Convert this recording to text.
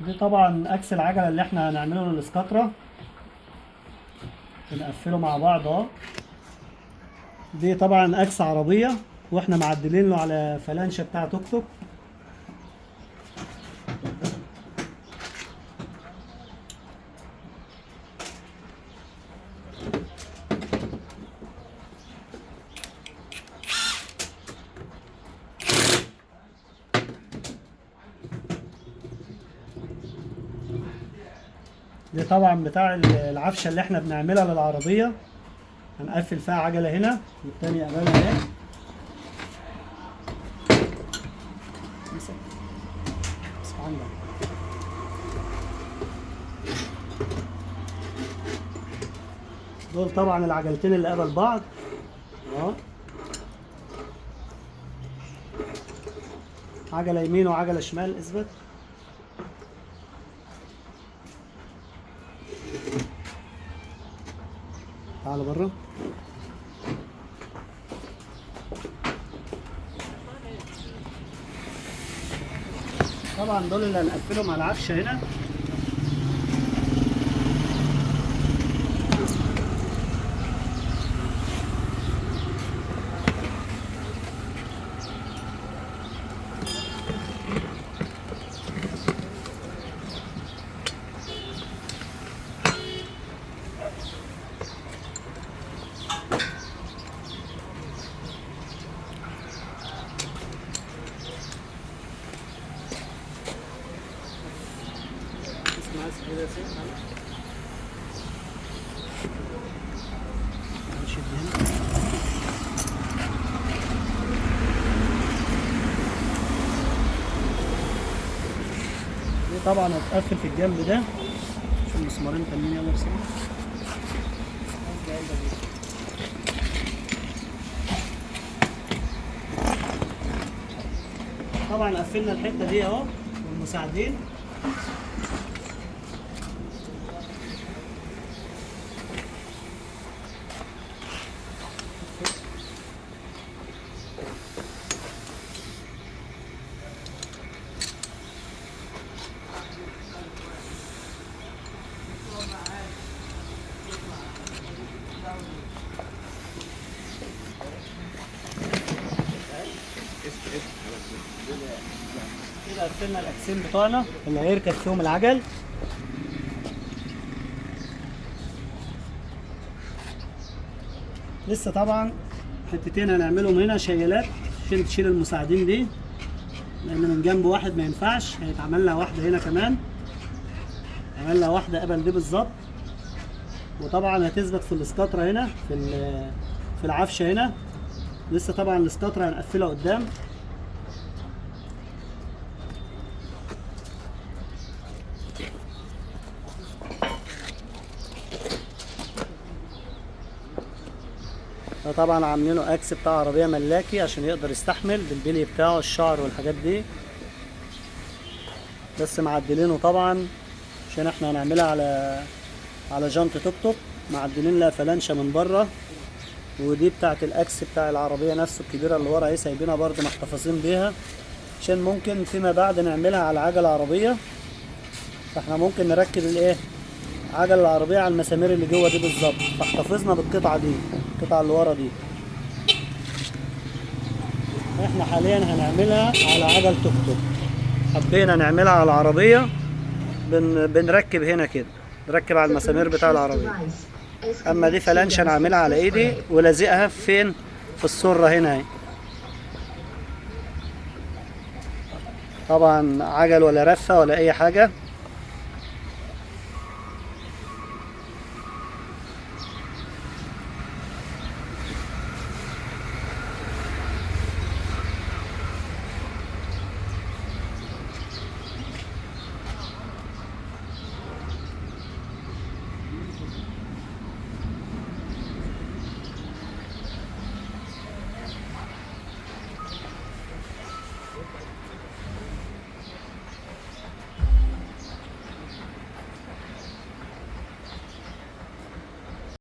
دي طبعا اكس العجلة اللي احنا هنعمله للاسكتره، بنقفله مع بعض اهو. دي طبعا اكس عربية واحنا معدلين له على فلانشه بتاع توك توك. دي طبعا بتاع العفشه اللي احنا بنعملها للعربية، هنقفل فيها عجله هنا والتانية قبلها هنا. امسك امسك عندك. دول طبعا العجلتين اللي قبل بعض اهو، عجله يمين وعجلة شمال. اثبت. تعالى بره. طبعا دول اللي هنقفلهم على العفشه هنا. دي طبعا هتقفل في الجنب ده. شوف المسمارين تانيين، يلا بسرعة. طبعا قفلنا الحتة دي اهو والمساعدين. كده قفلنا الاكسين بتوعنا اللي هيركب فيهم العجل. لسه طبعا حتتين هنعملهم هنا شيالات عشان تشيل المساعدين دي، لان من جنب واحد ما ينفعش، هيتعمل لها واحدة هنا كمان، عمل لها واحدة قبل دي بالظبط. وطبعا هتثبت في الاسكتره هنا في العفشه هنا. لسه طبعا الاسكتره هنقفلها قدام. ده طبعا عاملينه اكس بتاع عربية ملاكي عشان يقدر يستحمل بالبلي بتاعه الشعر والحاجات دي، بس معدلينه طبعا عشان احنا هنعملها على جنط توك توك، معدلين لها فلانشه من بره. ودي بتاعه الاكس بتاع العربية نفسه الكبيرة اللي ورا اهي، سايبينها برده محتفظين بيها عشان ممكن فيما بعد نعملها على عجله عربية. فاحنا ممكن نركب الايه عجل العربية على المسامير اللي جوه دي بالظبط، فاحتفظنا بالقطعه دي، القطعة اللي ورا دي. احنا حاليا هنعملها على عجل توك توك، حبينا نعملها على العربية بنركب هنا كده، نركب على المسامير بتاع العربية. اما دي فلانشه انا عاملها على ايدي ولازقها فين؟ في السرة هنا اهي. طبعا عجل ولا رفه ولا اي حاجة.